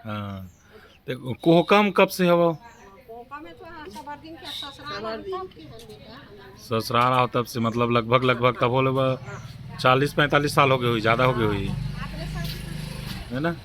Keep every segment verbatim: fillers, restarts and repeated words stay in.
हाँ। ते कोहका म कब से हवव? कोहका में तो हाँ, सबर दिन के ससुराल सबर दिन के हन बेटा। ससुराल आव तब से, मतलब, लगभग, लगभग तब होले बा, चालीस पैंतालीस साल हो गए होही, ज्यादा हो गए होही, है ना?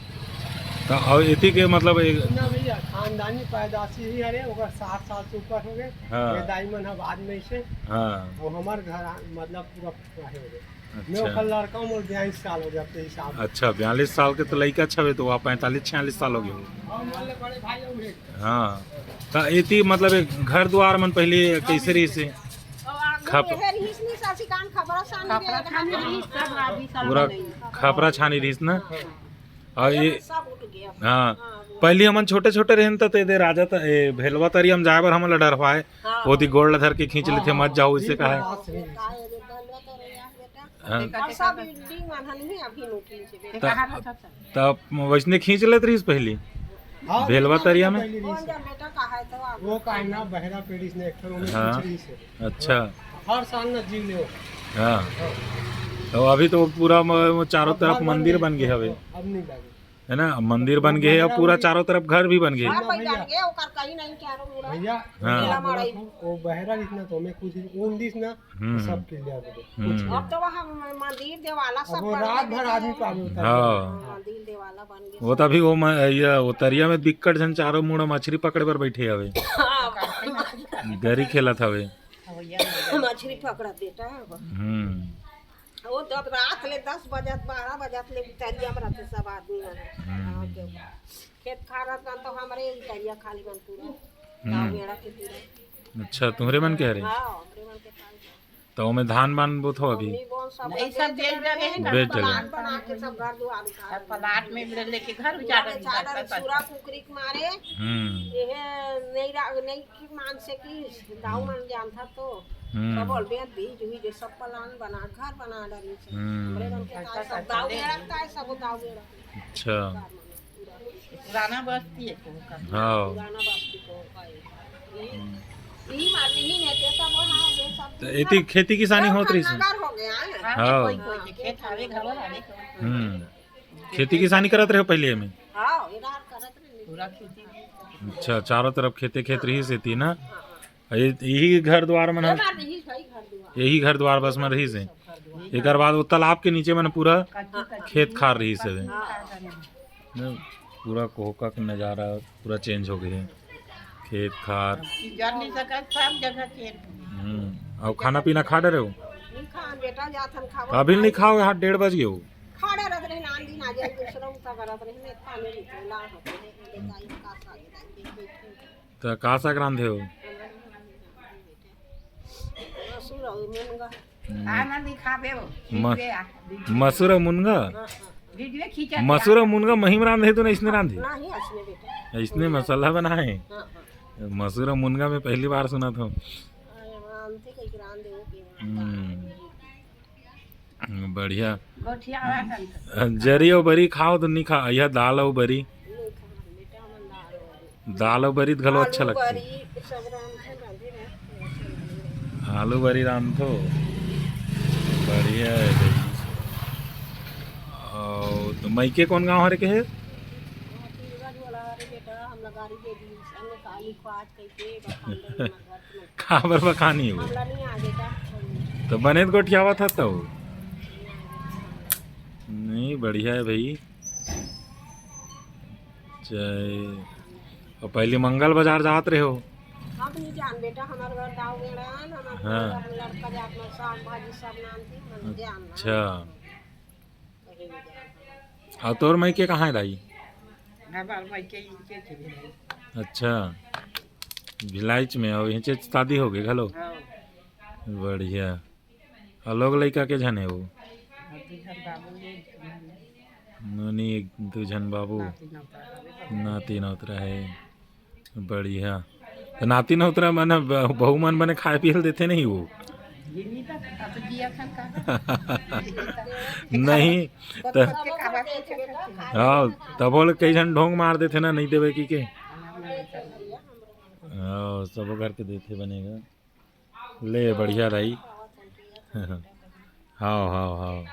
तो और एती के, मतलब, एक ना भैया, खानदानी पैदाशी ही हरे, ओकर साठ साल से ऊपर हो गए। हाँ। ये दाई मन ह बाद में से। हाँ। वो हमार घर आ-, मतलब, पूरा, पूरा हे हो गए। मैं अच्छा। ओकर लड़का, मोर बयालीस साल हो गया, आपके हिसाब से। अच्छा, बयालीस साल के तो लइका छवे, तो वहाँ पैंतालीस छियालीस साल हो गए। और मान ले, बड़े भाई हो गए। हाँ। तो एती, मतलब, एक घर दुआर मन पहले कैसे रहिस हे? खप- खपरा छानी रहिस, सब आदमी साला पूरा नहीं। खपरा छानी रहिस ना? और ये, सब उठ गया। हाँ, पहली हमन छोटे छोटे रहन त ते दे राजा त, ए, भेलवा तरिया म जाए बर हमन ला डरवाए। हाँ। ओती गोड़ ला धर के खींच लेथे, "मत जाओ," इसे कहा। हाँ। और सब बिल्डिंग मन हन ही अभी नोटिस है। त, त वैसने खींच लेत रहिस पहली। हाँ, भेलवा तरिया में? पहली रहिस। कौन जा बेटा कहा है तो आप वो का है ना, बहरा पेड़िस ने एक ठन ओमे हाँ। खींच रहिस है। अच्छा। हर साल ना जीव ले। हाँ। हाँ। तो अभी तो पूरा म-, म-, चारों अब तरफ घर बन मंदिर गए। बन गए हवे। अब नहीं लगे। है ना, मंदिर बन गए, अब पूरा चारों तरफ घर भी बन गए। घर बन भैया। जाएंगे, ओकर कहीं नहीं चारों मुड़ा। भैया, हाँ। मेला मड़ई। वो बहरा दिस ना, तो मैं कुछ उन दिस ना, हम्म। सब किल लिया वो। हम्म। अब तो वहाँ म-, मंदिर देवाला सब अब वो बन रात गए। भर आदमी पावे होता है। हाँ। हाँ, मंदिर देवाला बन गए वो सब। तभी वो म-, ये वो तरिया में बिक्कट झन चारों मुड़ा मछरी पकड़े बर बैठे हवे। हाँ। गरी खेलत हवे। मछरी पकड़ा बेटा है वो। हम्म। वो जब रात ले दस बजत, बारह बजत ले उतरिया में रहते सब आदमी मन। हम्म। गाँव के। खेत खार रहत मन तो हमरे उतरिया खाली मन पूरा। हम्म। गाँव बेड़ा के पूरा। अच्छा, तुम्हरे मन के हरे? हाँ, हमरे मन के खाली। तो ओमे धान बान बोथो अभी? हमनी बोन सब नहीं, सब बेच बेच डाले। डाले हैं, बेच डाले। प्लाट बना के सब घर दुआर उतार सब प्लाट में ले-, लेके घर उजाड़ डाले, चादर, सब। चूरा कुकरी के मारे। हम्म। ये नहीं रा-, नहीं की मान से कि दाऊ हम्म। मन जानता तो हम्म। सब बोल दे, बीज उज सब प्लान बना, घर बना डाली से। हम्म। हमरे मन के का सब दाऊ में रखता है, सब दाऊ में रखता है। अच्छा। पुराना बस्ती है कोहका। हाँ। पुराना बस्ती कोहका है। ई, ई माने ही नहीं, तो सब वहाँ, ये सब तो एती खेती किसानी होत रही से? नगर हो गया है। हाँ, हाँ। कोई, कोई के खेत हवे, घर हवे, कोई। हम्म। खेती किसानी करत रहे पहले में? हाँ, ये रात करत रहे। पूरा खेती। अच्छा, चारों तरफ खेते खेत रही से थी ना? हाँ, हाँ। ये, यही घर द्वार मन ह? हमार यही भाई घर दुआर। यही घर द्वार बस में रही से। घर दुआर। एकर बाद वो तालाब के नीचे मन पूरा कच्ची, कच्ची खेत खार रही से। हाँ। न, पूरा कोहका के नजारा पूरा चेंज हो गए। खेत खार। जर नहीं सकत, सब जगह चेंज। हम्म। और खाना पीना खा डरे हो? नहीं खा, बेटा जात हन खावा। अभी नहीं खाओ, यहाँ डेढ़ बज गए हो। खा डरत रहे, नान दिन आ जाए, दूसरा उता करत रहे, मैं खाने नहीं तो ना होते हैं, बेटा, ये का खा के जाएंगे, तो का साग रांधे हो? मसूर और मुनगा। हम्म। आनंद ही खाबे हो। म-, वीडियो आ, वीडियो। मसूर और मुनगा? हाँ, हाँ। वीडियो खींचा मसूर और मुनगा महिम रांधे तो ना इसने रांधे? नहीं, इसने बेटा। इसने मसाला बनाए? हाँ, हाँ। मसूर और मुनगा में पहली बार सुना था। अरे, रांधते कहीं रांधे हो के। हम्म। बढ़िया। गोठियावा संग। जरी अउ बरी खाओ तो नहीं खा, यह दाल अउ बरी। नहीं खा, बेटा, हमन दाल अउ बरी। दाल अउ बरी तो घलो अच्छा आलू लगथे। बरी, सब रांधथे, रांधे ना। आलू बरी रांधथो। बढ़िया है भाई। और तो मइके कौन गांव हरे के है? हाँ, पीरगंज वाला हरे बेटा, हमला गाड़ी दे दी, अन्य काली ख्वाज कह के, बखान दे, हमर घर के मन। काबर बखानी हो? हमला नहीं आ बेटा। तो बने तो गोठियावा था तो। नहीं, बढ़िया है भाई। जय। और पहले मंगल बाजार जात रहे हो? हम नहीं जान बेटा, हमारे घर दाव गेड़न, हमारे हाँ। घर लड़का जात में साग भाजी सब नान थी, हम जान ना। अच्छा। कहीं नहीं जान। और तोर मइके कहाँ है दाई? हमार मइके इनके थे भाई। अच्छा, भिलाइच में। और यहाँ शादी हो गई घलो? हाँ। बढ़िया। और लोग लइका के झन हे वो? अभी घर बाबू ले नोनी एक दू झन बाबू, नाती नौता हवे। नाती नौतरा है। बढ़िया। तो नाती नौतरा मन ब-, बहू मन बने खाए पिए ल देथे नहीं वो? ये नहीं पता, अब जिया खन का। नहीं, तो सबके काबर पूछे खातिर। हाँ, तब वो लोग कई झन ढोंग मार देथे ना, नहीं देवे की के। हाँ, सबो घर के देथे बनेगा। ले, बढ़िया दाई। हाव, हाव, हाव।